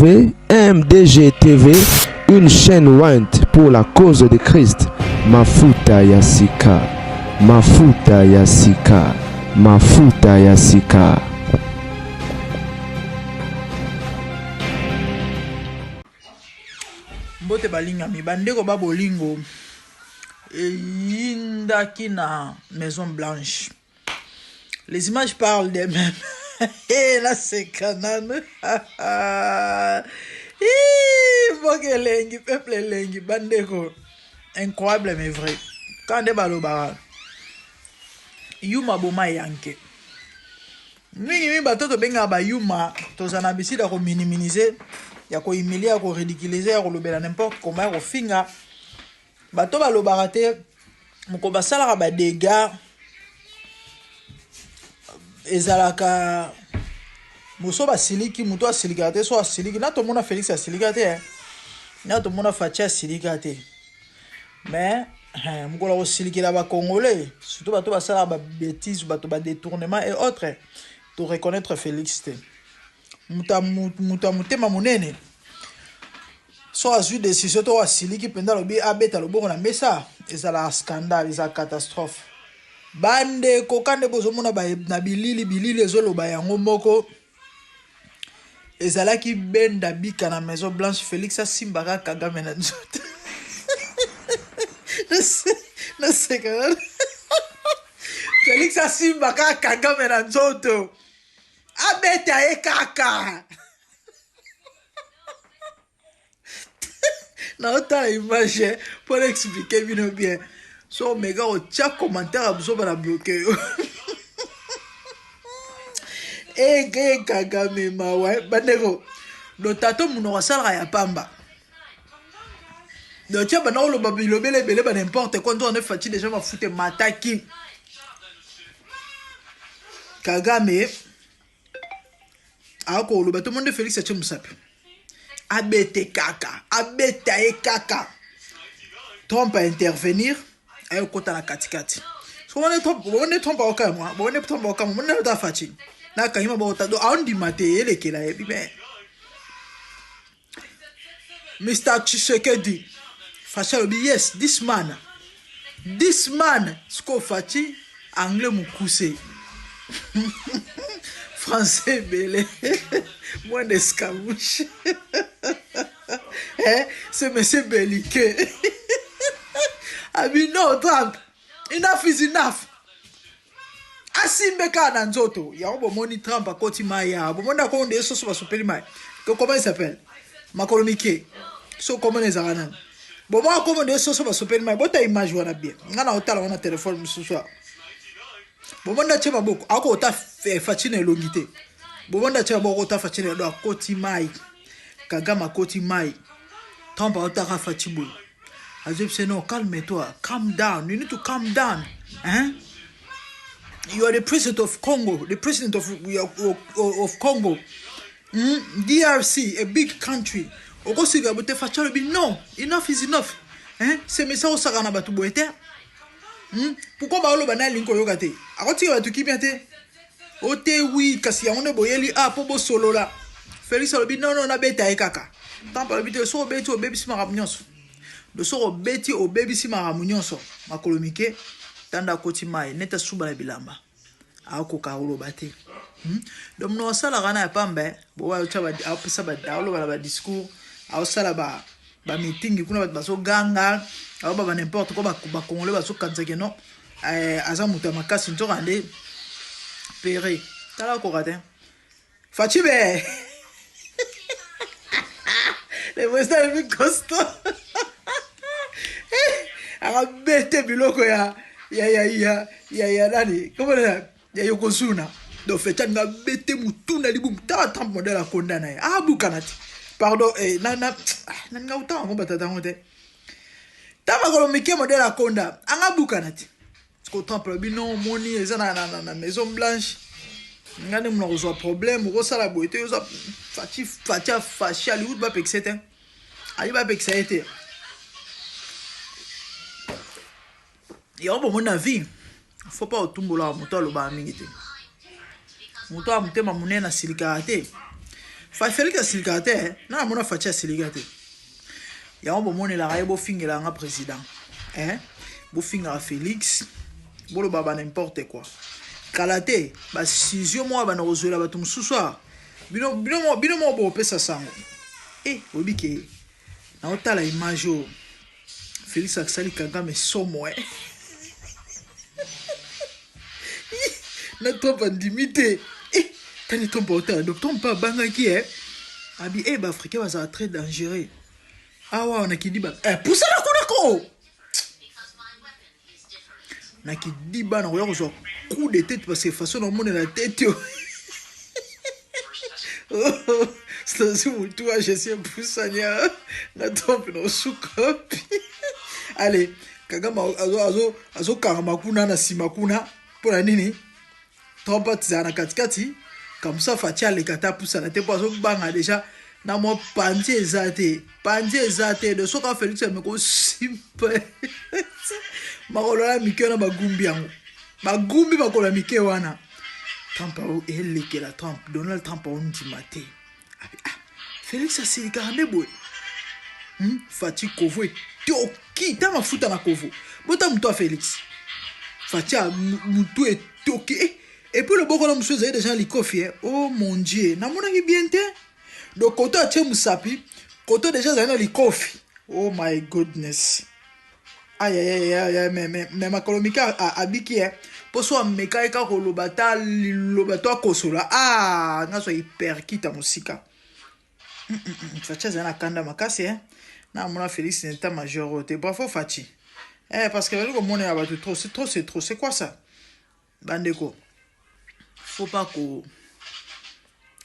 MDG TV, une chaîne ointe pour la cause de Christ. Mafuta ya sika, mafuta ya sika, mafuta ya sika. Mbote balingami bandeko ba bolingo eyindaki na Maison Blanche. Les images parlent d'elles-mêmes. Eh, naseka nanu. Mboka elengi, peuple elengi, bandeko. Incroyable mais vrai. Quand nde balobaka yuma boma yanke. Mingi mingi bato tobengaka bayuma toza na habitude ya kominiminize, ya kohumilie, ya koridiculize, ya kolobela n'importe comment, ya kofinga. Bato balobaka te moko basalaka ba dégâts ezalaka moso basiliki moto asilikaka te so asiliki na tomona Felix asilika te na tomona Fatshi asilika te mais mokolo akosilikela ba congolais surtout bato basalaka ba bêtises bato ba détournement et autres to reconnaître Felix te moto ya motema monene So azui decision to asiliki penza alobi abeta loboko na mesa ezalaka scandale eza catastrophe. Ba ndeko ka nde bozomona ba na bilili bilili ezoloba yango moko ezalaki benda bika na Maison Blanche Felix asimba kaka Kagame na nzoto. Naseka Felix asimba kaka Kagame na nzoto abeta ye kaka. Naotala image mpo na explike bino bien so omeka kotya commentaire ya buzoba na bloke yo. Ege Kagame mawa bandeko do tato monoko asalaka ya pamba donc tia banda koloba bilobela ebele ba n'importe quoi nzoka nde Fatshi deja mafuta emataki Kagame akoloba to monde Felix atie mosapi abete kaka abeta ye kaka Trump a intervenir aye kokota na katikati bonde Trump akokamwa bonde Trump akokamwa bonde ota Fatshi nakangi maboko ta aondima te elekela ye bime Mister Tshisekedi Fatshi alobi yes this man this man sikoyo Fatshi anglais mokuse français ebele moins d'escamouche eh, c'est monsieur Belike abi no Trump enough is enough asimbe kaka na nzoto yango bomoni Trump akoti mai awa bomoni akonde ye soso basopeli mai comment il s'appelle makolo mike so komona ezalaka nani bomoni akomonde ye soso basopeli mai bota image wana bien ngai na otala wana telefone mosusu awa bomoni atie maboko akota Fatshi na elongi te bomoni atie maboko akota Fatshi na elongi akoti mai Kagame akoti mai Trump aotaka Fatshi boye azwi no calme toi calm down you need to calm down hein? You are the president of Congo, the president of, of, of Congo. DRC, a big country. Okosika bote Fatshi alobi non, enough is enough. Hein? C'est mais ça osaka na bato boye te. Pourquoi baoloba na alingi koyoka te? Akotika bato kimia te. Ote oui, kasi yango nde boyeli a po bosolola. Felix alobi non non nabeta ye kaka. Trump alobi te soki obeti obebisi makambo nyonso. Do soki obeti obebisi makambo nyonso. Makolo mike tanda akoti mai neti asuba na bilamba. Akoka koloba te. Donc no asalaka na ya pamba bo aotya ba apesa ba aoloba na ba discours aosala ba ba meeting kuna bato bazoganga aoba ba n'importe quoi ba congolais bazokanisa ke non aza moto ya makasi nzoka nde pere tala akoka te Fatshi be le président est costaud akabete biloko ya ya ya ya ya ya nani comment ya Yokozuna donc Fatshi alinga abete mutu na libumu tala Trump modèle akonda na ye abukana te pardon eh, na na nalinga kotanga yango batata yango te ta makolo mike modèle akonda anga abukana te ko Trump alobi non omoni eza na, na, na, na Maison Blanche nga nde mona kozwa problème okosala boye te oza Fatshi Fatshi afashi alingi bapekisa ye te alingi bapekisa ye te yango bomoni na vie faut pas otumbolaka moto alobaka mingi te moto ya motema monene asilikaka te. Felix asilikaka te eh. Na namona Fatshi asilika te. Yango bomonelaka ye bofingelaka nga président. Eh? Bofingaka Felix, boloba ba n'importe quoi. Kala te, ba sisio moko bana kozwela bato mosusu awa. Bino bino bino moko bopesa sango. Eh, oyebi ke naotala image oyo. Felix asali Kagame somo eh. Na Trump andimi te. Eh, tani Trump aotala donc Trump abangaki eh. Abi eh ba africain bazala très dangereux. Awa na kidiba. Eh, pusana kuna ko. Na kidiba na koya kozwa coup de tête parce que façon naomonela tête yo. Stasi mutu a je suis pusanya na Trump na osuka pi. Allez, Kagame azo azo azo kangama kuna na sima kuna mpo na nini? Trump atizala na katikati comme ça Fatshi aleka te apusana te mpo azobanga déjà na mwa panzi eza te panzi eza te de soki Felix ameki osimba makolo ya mike wana bagumbi yango bagumbi makolo ya mike wana Trump elekela Trump Donald Trump aondima te ah, Felix asilikaka nde boye Fatshi kovo etoki ta mafuta na kovo bota moto ya Felix Fatshi motu etoki eh, et puis loboko na mosusu ezali déjà likofi eh. Oh mon Dieu, namonaki bien te donc koto atie mosapi koto déjà ezali na likofi. Oh my goodness, ayayayaya, mais makolo mike abiki eh. Mpo so amekaki kaka koloba ta liloba to akosola ah, nga zwa hyperkita mosika. Fatshi azali na kanda makasi eh. Na mona Félix na état major oyo te. Bravo Fatshi eh, parce que bali komonela bato trop, c'est trop, c'est trop, c'est quoi ça? Bandeko, faut pas ko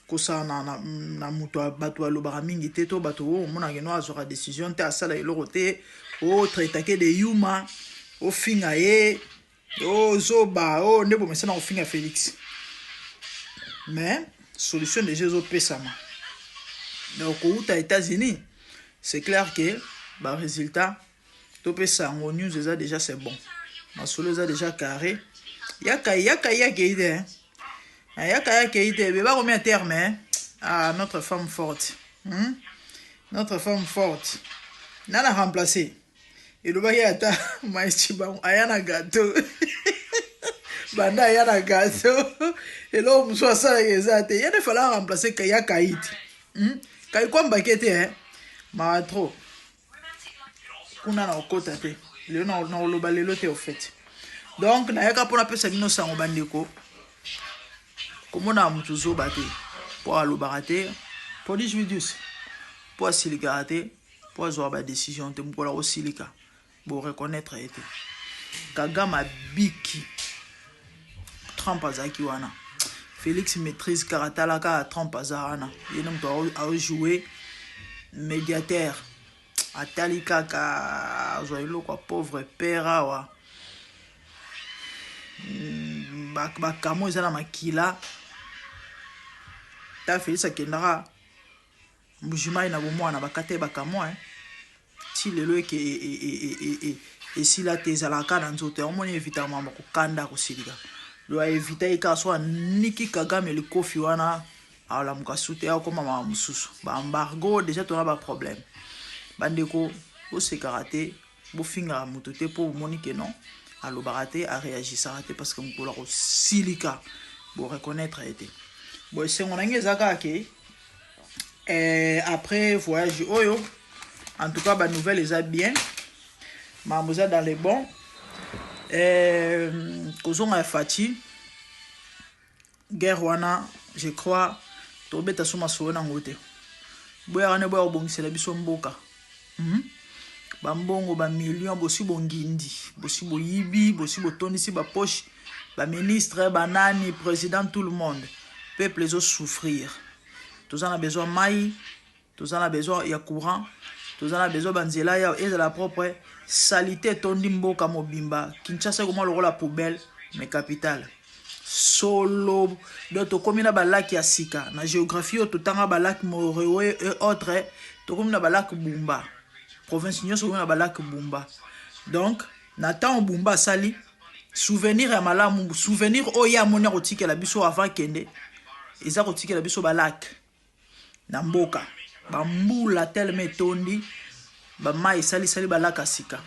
kosala na moto bato balobaka mingi te to bato oyo omonaka no azwaka décision te, asala eloko te, otraitake de yuma, ofinga ye ozoba oyo nde bomesana kofinga Félix. Mais solution déjà ezopesama. Donc kouta États-Unis, c'est clair que barésultat topesa yango news eza déjà, c'est bon, masolo eza déjà carré. Yaka yaka yakei te, yaka yakei te be bakomi à terme. Ah, notre femme forte, Notre femme forte nana remplacer elobaki ata maesti bango aya na gâteau, banda aya na gâteau, eloko mosusu asalaka eza te. Ye nde fala remplacer ya kaiti, Kaikwambake te eh? Maa trop kuna na okota te lelo na koloba lelo te au fait. Donc nayaka mpo napesa bino sango bandeko, komona motu zoba te mpo alobaka te, mpo 18 mpo asilikaka te, mpo azwaka badécision te. Mokolo akosilika, boreconnaître ye te. Kagame abiki, Trump azalaki wana. Félix maîtrise kaka, tala kaka, Trump aza wana, ye nde moto aojoue médiateur. Atali kaka azwa eloko ya pauvre père awa, bakamo eza na makila. Ta Félix akendaka Mbujimai na bomwana, bakata ye bakamwa ti lelo eke esila te, ezalaka na nzoto yango. Moni evitaka makambo kokanda kosilika lo aevita ye kaka so aniki Kagame likofi wana, alamuka su te, akoma makambo mosusu. Baembargo déjà tona baproblème. Bandeko, bosekaka te, bofingaka moto te mpo bomoni ke non, alobaka te, aréagisaka te, parce que mokolo akosilika, boreconnaître ye te. Bon, esengo na ngai eza kaka ke après voyage oyo, en tout cas banouvelle eza bien, makambo eza dans les bons. Kozonga ya Fatshi, guerre wana, je crois tobeta so masolo nango te. Boyaka nde boya kobongisela biso mboka, Bambongo bamillion bosi bongindi, bosi boyibi, bosi botondisi bapoche, baministre, banani, président, tout le monde. Peuple ezosouffrir. Toza na besoin mai, toza na besoin ya courant, toza na besoin banzela ya ezala propre. Saleté etondi mboka mobimba. Kinshasa ekoma lokola poubelle, mais capitale solo. Donc tokomi na balac ya sika na géographie oyo totanga, balac Morewe et autres. Tokomi na balac Bumba, province nyonso komi na balac Bumba. Donc na ntango Bumba asali souvenir ya malamu, souvenir oyo ye amoni akotikela biso avant kende, eza kotikela biso balac. Na mboka bambula telema etondi bamai esalisali balaka sika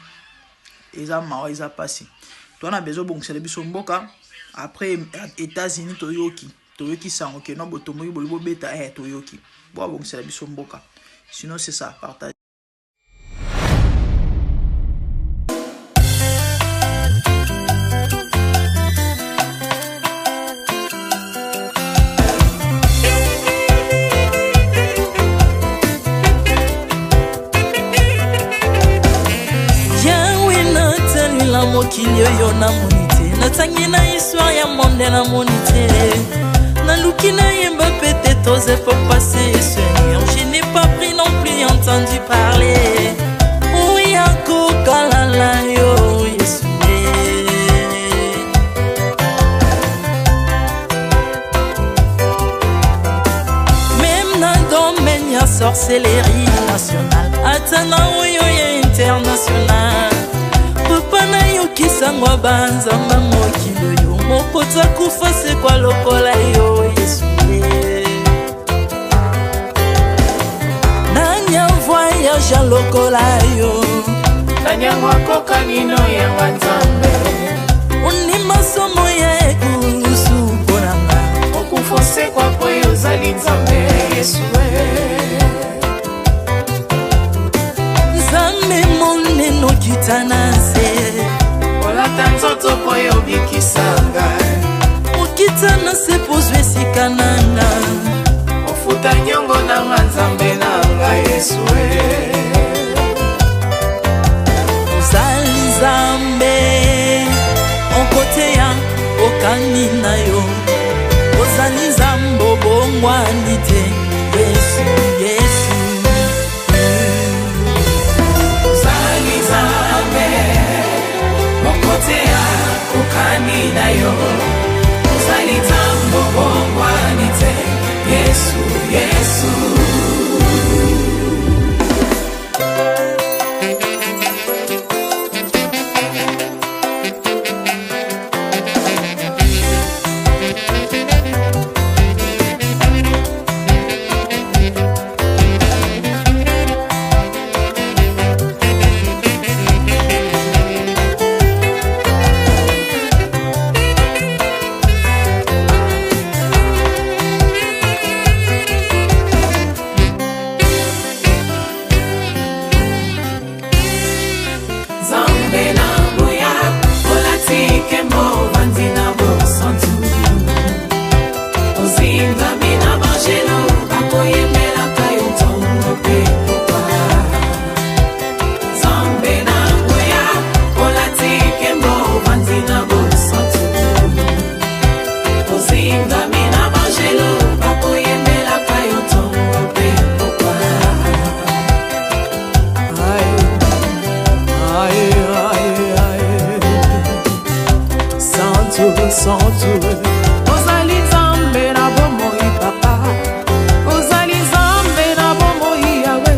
eza mawa eza pasi toza na besoin obongisela biso mboka après États-Unis toyoki toyoki sango ke no botomboki boli bobeta eh toyoki bo abongisela biso mboka sinon c'est ça partage. Mokili oyo namoni te natangi na histoire ya monde namoni te naluki nayemba peut-être aux efforts passés Seigneur je n'ai pas pris non plus entendu parler oya kokalala yo Yesu. Même na domaine ya sorcellerie nationale ata na oyo ya international papa nayokisango banzamba mokili oyo moko takufa sekwa lokola yo Yesu. Nanya voyage lokola yo nanyango akokani no yanga nzambe ondima somo ya ekulusu mpo na nga okufa osekwa po yo ozali nzambe Yesu. Nzambe monene okita na nse olata nzoto po yo obikisa ngai okita na se pozwa esika na nga ofuta nyongo nanga nzambe na ngai Yesu. Ozali nzambe okoteya okani na yo ozali nzambe obongwani te Yesu Yesu. Ozali nzambe okoteya okani na yo ozali nzambe obongwani te Yesu Yesu. Nzambe na nguya olati nkembo ovandi na bosantu ozingami na bangelo bakoyembelaka yo ntongo mpe pokwa. Nzambe na nguya olati nkembo ovandi na bosantu ozingami na bangelo bakoyembelaka yo ntongo mpe pokwa. Aïe, aïe, aïe, Santo, santo. Ozali nzambe na bomoi papa, ozali nzambe na bomoi yawe,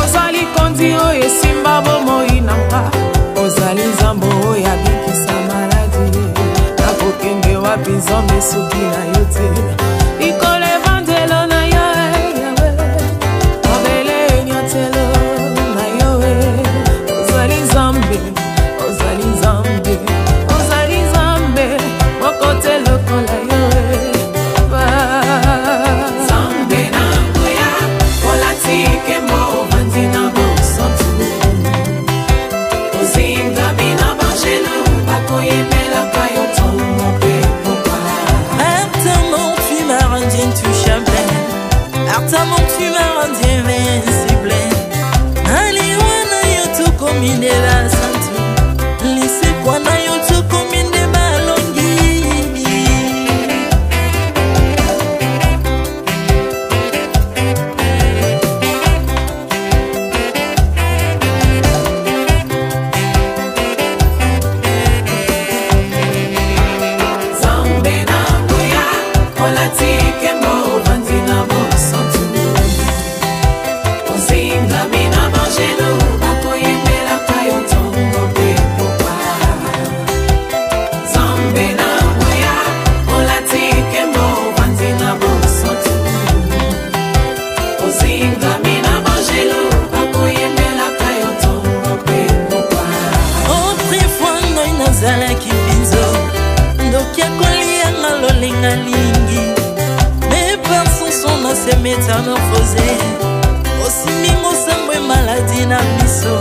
ozali kondi oyo esimba bomoi na nga, ozali nzambe oyo abikisa maladi, nakokende wapi nzambe soki na yo te, likolo evandelo na yo yawe, mabele enyatelo na yo, ozali nzambe, ozali nzambe, ozali nzambe moko te lokola yo. Nzambe na nguya olati nkembo ovandi na bosantu ozingami na bangelo bakoyembelaka yo ntongo mpe pokwa. Apparemment tu m'as rendu intouchable, apparemment tu m'as rendu invincible. Aliwa na yo tokomi nde basantu, lisekwa na yo tokomi nde balongi. Nzambe na nguya olati nkembo ovandi na bosantu ozingami na bangelo bakoyembelaka yo ntongo. Balingami na bangelu bakoyembelaka yo ntongo mpe pokwa. Autrefois ngai nazalaki mbinzo, ndoki akolianga lolenga lingi, mais par son son na se métamorphose, osimingo sambwe maladi na miso,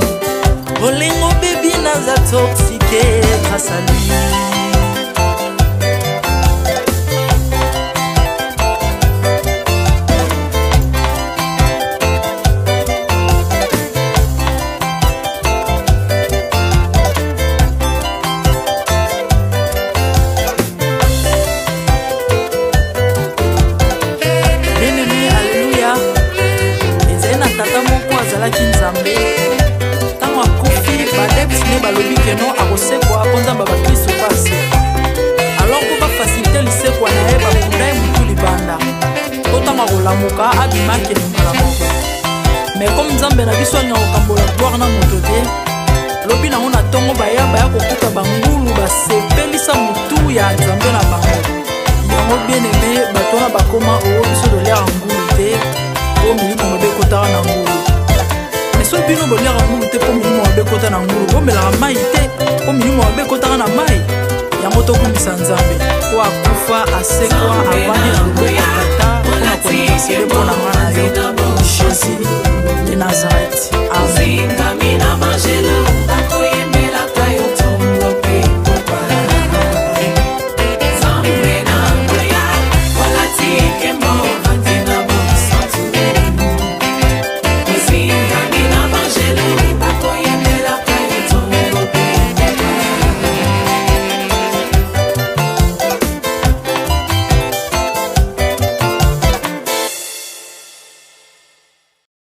bolingo bebi naza toxique grâce à lui. Bien-aimé, alleluya. Ezali na tata moko azalaki Nzambe. Ntango akufi, baadepte ne balobi keno akosekwa mpo Nzambe ya bakristo mpe asekwa. Alors mpo bafacilite lisekwa na ye, bakunda ye motu libanda mpo ntango akolamuka abima akende mbala moko. Mais comme Nzambe na biso alinga kokambola gloire na moto te, lobi nango na ntongo baya baya kokuta bangulu basepelisa motu ya Nzambe na bango. Yango bien aimé, bato wana bakoma oo biso toliaka ngulu te mpo milimo mabe ekotaka na ngulu. Mais soki bino boliaka ngulu te mpo milimo mabe ekota na ngulu, bomelaka mai te mpo milimo mabe ekotaka na mai. Yango tokumbisa Nzambe po akufa, asekwa, avandi na loboko ya Tata mpona kointercede mpo na nga na yo.